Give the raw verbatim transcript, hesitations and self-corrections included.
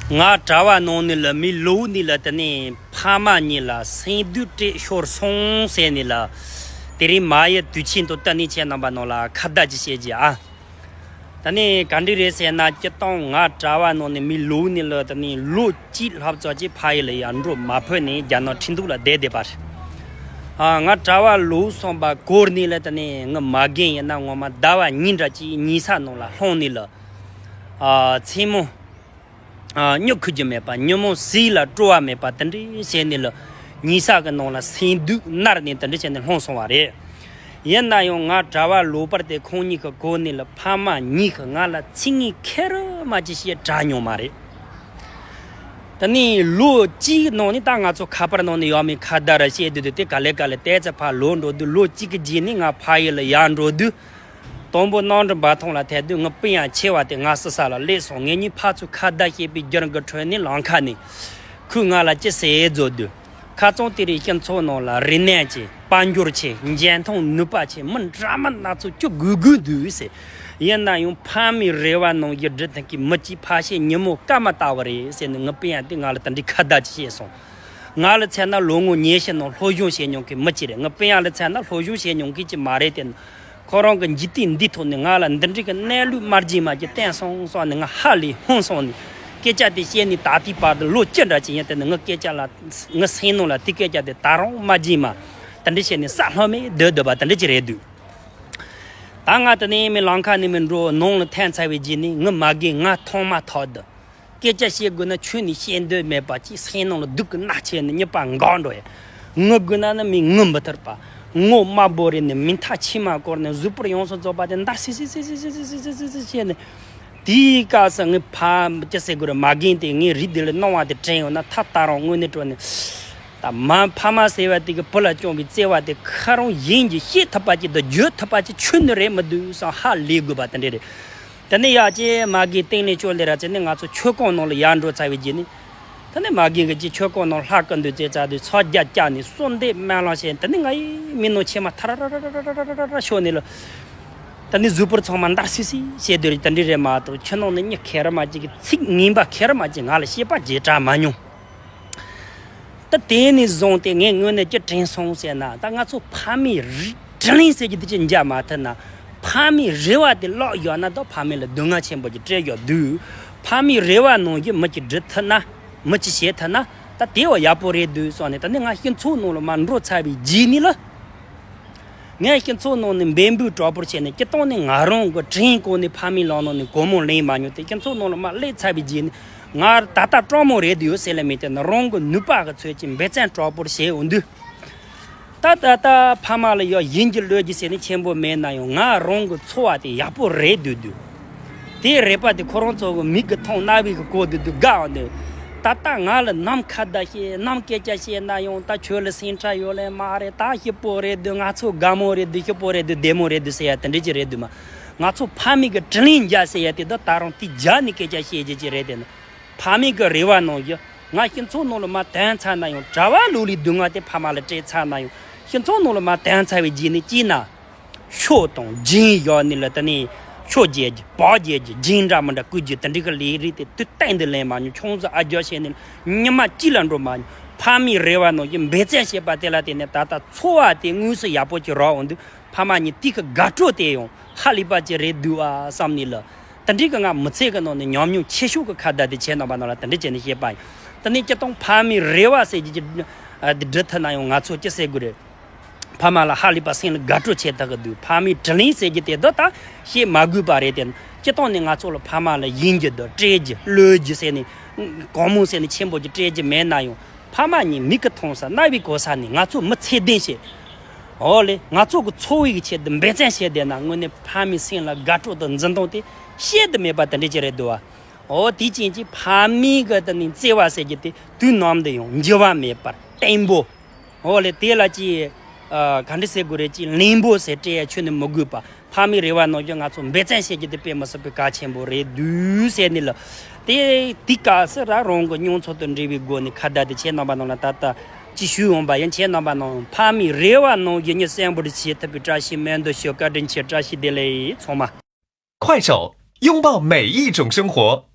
ང་གྲྭ་བ་ནང་ནས་ལ་མི་ལོ་ནས་ལ་དེ་ནས་ཕ་མ་གཉིས་ལ་སེམས་སྡུག་སྤྲད་ཤོར་སོང་ཟེར་ནས་ལ། དེ་རིང་མ་ཡི་དུས་ཆེན་དུ་གཏན་ནས་ཁྱེད་རྣམ་པ་ནང་ལ་ཁ་བརྡ་ཅིག་བཤད་རྒྱུ་ཨ། དེ་ནས་ག་འདྲ་རེད་ཟེར་ན་སྤྱིར་བཏང་ང་གྲྭ་བ་ནང་ནས་མི་ལོ་ནས་ལ་དེ་ནས་ལོ་གཅིག་ལྷག་ཙམ་ཅིག་ཕ་ཡུལ་ལ་ཡར་འགྲོ་མ་ཕོད་ནས་རྒྱ་ནག་ཁྲིན་ཏུའུ་ལ་བསྡད་བསྡད་པ་རེད། ཨ་ང་གྲྭ་བ་ལོ་གསུམ་པ་གོར་ནས་ལ་དེ་ནས་ངའི་མ་རྒན་ཡིན་ན་ངོ་མ་ཟླ་བ་གཉིས་འདྲ་ཅིག་ཉལ་ས་ནང་ལ་ལྷུང་ནས་ལ། ཨ་མཚན་མོ། ཨ་མྱི་ཁུར་རྒྱུ་མེད་པ། ཉིན་མོ་ཟས་ལ་སྤྲོ་བ་མེད་པ་དེ་འདྲ་བྱས་ནས་ལ། ཉལ་ས་གི་ནང་ལ་སེམས་སྡུག་མནར་ནས་དེ་འདྲ་བྱས་ནས་ལྷུང་སོང་བ་རེད། ཡིན་ན་ཡང་ང་གྲྭ་བ་ལོ་པར་དེ་ཁོང་གཉིས་ཀྱི་གོ་ནས་ལ་ཕ་མ་གཉིས་ཀྱིས་ང་ལ་ཚིག་ངན་ཁེར་མ་ཅིག་བཤད་དྲག་མྱོང་མ་རེད། དེ་ནས་ལོ་གཅིག་ནང་ནས་ད་ང་ཚོ་ཁ་པར་ནང་ནས་ཡོད་མེད་ཁ་བརྡ་ར་བཤད་དུས་དུས་དེ་ག་ལེ་ག་ལེ་ཏོག་ཙམ་ཕར་ལོག་འགྲོ་དུས་ལོ་གཅིག་གི་རྗེས་ནས་ང་ཕ་ཡུལ་ལ་ཡར་འགྲོ་དུས། དང་པོ་གནམ་གྲུ་འབབ་ཐང་ལ་ཐད་དུས་ངའི་སྤུན་ཡང་ཆེ་བ་དེ་ང་སི་ས་ལ་སླེབས་སོང་། ངེད་གཉིས་ཕར་ཚུར་ཁ་བརྡ་བཤད་པའི་རྒྱུན་གྱི་ཁྲོད་ནས་ལམ་ཁ་ནས་ཁོས་ང་ལ་ཅི་ཟེར་བཟོ་དུས། ཁ་རྩང་དེ་རིང་སྤྱི་ཚོགས་ནང་ལ་རིག་གནས་ཆེ། དཔལ་འབྱོར་ཆེ། འཇོན་ཐང་ནུས་པ་ཆེ། མི་འདྲ་མི་སྣ་ཚོགས་ཁྱོད་དགོས་དགོས་འདུག་ཟེར། ཡིན་ན་ཡང་ཕ་མའི་རེ་བ་ནང་བཞིན་འགྲུབ་ཐུབ་མཁན་མི་གཅིག་ཕལ་ཆེར་ཉིན་མོ་སྐར་མ་ལྟ་བུ་རེད་ཟེར་ནས་ངའི་སྤུན་ཡང་དེ་ང་ལ་དེ་འདྲའི་ཁ་བརྡ་ཅིག་བཤད་སོང་། ང་ལ་མཚོན་ན་ལོ་ངོ་ཉི་ཤུ་ནང་སློབ་སྦྱོང་བྱེད་མྱོང་མཁན་མི་གཅིག་རེད། ངའི་སྤུན་ཡང་ལ་མཚོན་ན་སློབ་སྦྱོང་བྱེད་མྱོང་མཁན་གཅིག་མ་རེད་དེ། ཁོ་རང་གི་འཇིག་རྟེན་འདིའི་ཐོག་ནས་ང་ལ་འདི་འདྲའི་གི་གནས་ལུགས་མ་རྒྱུས་མ་ཅིག་བསྟན་སོང་སོང་ནས་ང་ཧ་ལས་ཧང་སོང་ནས། སྐད་ཆ་དེ་བཤད་ནས་ད་ལྟའི་བར་དུ་ལོ་བཅུ་འདྲ་ཅིག་ཡིན། དེ་ནས་ངའི་སྐད་ཆ་ལ་ངའི་སེམས་ནང་ལ་དེ་སྐད་ཆ་དེ་ད་རུང་མ་རྒྱུས་མ་དེ་འདྲ་བྱས་ནས་ས་ལྷོ་མེད་སྡོད་སྡོད་པ་དེ་འདྲ་ཅིག་རེད་འདུག་ད་ང་དེ་ནས་མི་ལམ་ཁ་ནས་མི་འགྲོ་ནང་ལ་ཐོན་ཚར་བའི་རྗེས་ནས་ངའི་མ་རྒན་ང་མཐོང་མ་ཐག་ཏུ། སྐད་ཆ་བཤད་དགོས་ན་ཁྱོན་ནས་བཤད་འདོད་མེད་པ་ཅིག་སེམས་ནང་ལ་སྡུག་གི་མནར་ཆེ་ནས་གཉིད་པ་འགག་འགྲོ་ཡ། ངུ་དགོས་ན་ནི་མི་ངུ་མི་ཐུབ་པ། ངོ་དམར་པོ་རེད་ནས་མི་མཐའ་མཆི་མ་བསྐོར་ནས་གཟུགས་པོ་ཡོངས་སུ་རྫོགས་པ་དེ་འདར་སིག་སིག་སིག་སིག་བྱས་ནས། དེའི་སྐབས་སུ་ངའི་ཕ་ཅི་ཟེར་དགོས་རེད། མ་རྒན་དེ་ངའི་རིགས་དེ་ལ་སྣང་བ་དེ་དྲན་ཡོང་ན་ད་ལྟ་རང་དངོས་གནས་དྲང་གནས། ད་མ་ཕ་མ་ཟེར་བ་དེ་གི་བུ་ལ་བཅངས་པའི་བརྩེ་བ་དེ་ཁ་རང་གཞན་གྱིས་ཤེས་ཐུབ་པ་ཅིག་དང་བརྗོད་ཐུབ་པ་ཅིག་ཁྱོན་ནས་རེད་མི་འདུག་བསམ་ཧ་ལས་དགོས་པ་དེ་འདྲ་རེད། དེ་ནས་ཡ་ཅེ་མ་གི་སྟེང་ནས་ཅོ་ལེ་ར་ཅེ་ནས་ང་ཚོ་མཆོད་ཁང་ནང་ལ་ཡར་འགྲོ་ཚར་བའི་རྗེས་ནས། དེ་ནས་མ་གི་གི་ཅི་མཆོད་ཁང་ནང་ལྷ་སྐུ་འདུས་རྩེ་ཚར་དུས་ཚོགས་རྒྱ་བཅག་ནས་གསོལ་འདེབས་སྨོན་ལམ་བྱས། དེ་ནས་ང་ཡི་མིག་ནང་མཆི་མ་ཐར་ར་ར་ར་ཤོར་ནས་ལ། དེ་ནས་གཟུགས་པོ་ཚང་མ་འདར་སིག་སིག་བྱས་དུས་དེ་འདྲ་རེད་མ་གཏོགས་ཁྱོད་ནང་ནས་མྱི་ཁེར་མ་ཅིག་གི་ཚིག་ངན་པ་ཁེར་མ་ཅིག་ང་ལ་བཤད་པ་བརྗེད་དྲགས་མ་མྱོང་། ད་དེ་ནས་བཟུང་སྟེ་ངས་དངོས་གནས་ཅི་དྲན་སོང་ཟེར་ན། ད་ང་ཚོ་ཕ་མའི་རི་དྲིན་ལན་ཟེར་རྒྱུ་དེ་ཅི་འཇལ་མ་ཐུབ་ན། ཕ་མའི་རེ་བ་དེ་བརླག་ཡོད་ན་ད་ཕ་མ་ལ་སྡུག་བསྔལ་ཆེན་པོ་ཅིག་སྤྲད་ཡོད་དུས། ཕ་མའི་རེ་བ་ནང་བཞིན་མི་ཅིག་འགྲུབ་ཐུབ་ན། མི་ཅིག་བྱེད་ཐུབ་ན། ད་དེ་བ་ཡག་པོ་རེད་འདུག་བསམ་ནས། ད་ནི་ང་སྤྱི་ཚོགས་ནང་ལ་མར་འགྲོ་ཚར་བའི་རྗེས་ནས་ལ། ངས་སྤྱི་ཚོགས་ནང་ནས་འབད་འབུངས་དྲག་པོར་བྱས་ནས་སྤྱིར་བཏང་ནས་ང་རང་གི་དྲིན་སྐོར་ནས་ཕ་མའི་ལག་ནང་ནས་སྒོར་མོ་ལེན་མ་མྱོང་སྟེ། སྤྱི་ཚོགས་ནང་ལ་མར་སླེབས་ཚར་བའི་རྗེས་ནས་ང་ད་ལྟ་སྤྲང་མོ་རེད་དུ་ཡོད་ཟེར་ལ་མེད་དེ་ན། རང་གི་ནུས་པ་གི་ཚོད་ཀྱིས་འབད་བརྩོན་དྲག་པོར་བྱས་འོང་དུས། ད་ད་ལྟ་ཕ་མ་ལ་ཡང་ཡིན་གྱི་ལོས་ཀྱི་ཟེར་ནས་ཆེན་པོ་མེད་ན་ཡང་། ང་རང་གི་འཚོ་བ་དེ་ཡག་པོ་རེད་འདུག་འདུག་དེའི་རེ་བ་དེ་ཁོ་རང་ཚོ་གི་མིག་གི་མཐོང་རྣ་བའི་གི་གོ་དུ་དུ་དགའ་འོང་དུས། ད་ལྟ་ང་ལ་ནམ་ཁ་བརྡ་བཤད་ནམ་སྐད་ཆ་བཤད་ན་ཡང་། ད་ཁྱོད་ལ་སེམས་ཁྲལ་ཡོད་ལེ་མ་རེད། ད་སྐྱིད་པོ་རེད་འདུག་ང་ཚོ་དགའ་མོ་རེད་འདུག་སྐྱིད་པོ་རེད་འདུག་བདེ་མོ་རེད་འདུག་ཟེར་ཡ་དེ་འདྲ་ཅིག་རེད་འདུག་མ། ང་ཚོ་ཕ་མའི་གི་དྲིན་ལན་འཇལ་ཟེར་ཡ་དེ་ད་ད་རུང་དེ་རྒྱ་ནས་སྐད་ཆ་བཤད་རྒྱུ་ཅིག་རེད་དེ་ན། ཕ་མའི་གི་རེ་བ་ནང་བཞིན་ང་སྤྱི་ཚོགས་ནང་ལ་མར་ཐོན་ཚར་ན་ཡང་། གྲྭ་བ་ལོ་ལོའི་སྡུག་བསྔལ་དེ་ཕ་མ་ལ་སྤྲད་ཚར་ན་ཡང་། སྤྱི་ཚོགས་ནང་ལ་མར་ཐོན་ཚར་བའི་རྗེས་ནས་སྐྱིད་ན། ཤོག་དང་སྦྱིན་བཞག་ནས་ལ། དེ་ནས་ཤོག་རྒྱག་རྒྱུ་བག་རྒྱག་རྒྱུ་སྦྱིན་འདྲ་མི་འདྲ་བསྐུར་རྒྱུ་དེ་འདྲ་གི་ལས་རིགས་དེ་དུས་གཏན་དུ་ལེན་མ་མྱོང་། ཆུང་ཙག་ཨ་རྒྱག་བྱས་ནས་ཉི་མ་གཅིག་ལ་འགྲོ་མ་མྱོང་། ཕ་མའི་རེ་བ་ནང་བཞིན་འབད་བརྩོན་བྱས་པ་དེ་ལ་བརྟེན་ནས་ད་ལྟ་འཚོ་བ་དེ་དངོས་སུ་ཡག་པོ་ཅིག་རག་འོང་དུས། ཕ་མ་གཉིས་དེ་གི་དགའ་སྤྲོ་དེ་ཡང་ཧ་ལས་པ་ཅིག་རེད་འདུག་ཨ་བསམ་ནས་ལ། དེ་འདྲའི་གི་ང་མི་ཚེ་གི་ནང་ནས་ཉམས་མྱོང་ཆེ་ཤོས་ཀྱི་ཁ་བརྡ་དེ་ཁྱེད་རྣམ་པ་རྣམས་ལ་དེ་འདྲ་བྱས་ནས་བཤད་པ་ཡིན། དེ་ནས་སྤྱིར་བཏང་ཕ་མའི་རེ་བ་ཟེར་རྒྱུ་ཅིག་འགྲུབ་ཐུབ་ན་ཡང་ང་ཚོ་ཅི་ཟེར་དགོས་རེད། ཕ་མ་ལ་ཧ་ལས་པ་སེམས་ལ་དགའ་སྤྲོ་བྱེད་ཐུབ་ཀྱི་འདུག་ཕ་མའི་དྲིན་ལན་ཟེར་རྒྱུ་དེ་ད་ལྟ་བཤད་མ་དགོས་པ་རེད་དེ། སྤྱིར་བཏང་ནས་ང་ཚོ་ལ་ཕ་མ་ལ་ཡིན་རྒྱུ་དང་སྤྲད་རྒྱུ་བློས་རྒྱུ་ཟེར་ནས་གང་མང་ཟེར་ནས་ཆེན་པོ་ཅིག་སྤྲད་རྒྱུ་མེད་ན་ཡང་། ཕ་མ་གཉིས་མིག་གིས་མཐོང་ས་རྣ་བས་གོ་ས་ནས་ང་ཚོ་མི་ཚད་ལྡན་ཞིག་འོ་ལེ། ང་ཚོ་གི་འཚོ་བའི་གི་ཆེད་དུ་འབད་བརྩོན་བྱས་བསྡད་ན། དངོས་གནས་ཕ་མའི་སེམས་ལ་དགའ་སྤྲོ་དང་འཛུམ་མདངས་དེ་བཤད་དུ་མེད་པ་དེ་འདྲ་ཅིག་རེད་འདུག་བ། འོ་དེ་ཅན་གྱི་ཕ་མའི་གི་དེ་ནི་བརྩེ་བ་ཟེར་རྒྱུ་དེ་དུས་ནམ་དུ་ཡང་འགྱུར་བ་མེད་པར་བརྟན་པོ། འོ་ལེ། དེ་ལ་ཅི་ཨ་ག་འདྲ་ཟེར་དགོས་རེད། ཅི་བརླིང་པོ་ཟེར་སྤྲད་ཡ་ཁྱོན་ནས་མི་དགོས་པ། ཕ་མའི་རེ་བ་ནང་བཞིན་ང་ཚོ་འབད་བརྩོན་བྱེད་རྒྱུ་དེ་དཔེ་མི་སྲིད་པའི་གལ་ཆེན་པོ་རེད་འདུག་ཟེར་ནས་ལ། དེ་དེ་སྐབས་སུ་ར་རང་གི་མྱོང་ཚོར་དང་འབྲེལ་བའི་སྒོ་ནས་ཁ་བརྡ་དེ་ཁྱེད་རྣམ་པ་རྣམས་ལ་ད་ལྟ་ཅིག་ཞུས་འོང་པ་ཡིན། ཁྱེད་རྣམ་པ་རྣམས་ཕ་མའི་རེ་བ་ནང་བཞིན་ཉིད་གསན་པོ་བྱེད་ཐུབ་པའི་བཀྲ་ཤིས་སྨོན་འདུན་ཞུ། བཀའ་དྲིན་ཆེ། བཀྲ་ཤིས་བདེ་ལེགས་ཚང་མ། 快手，拥抱每一种生活。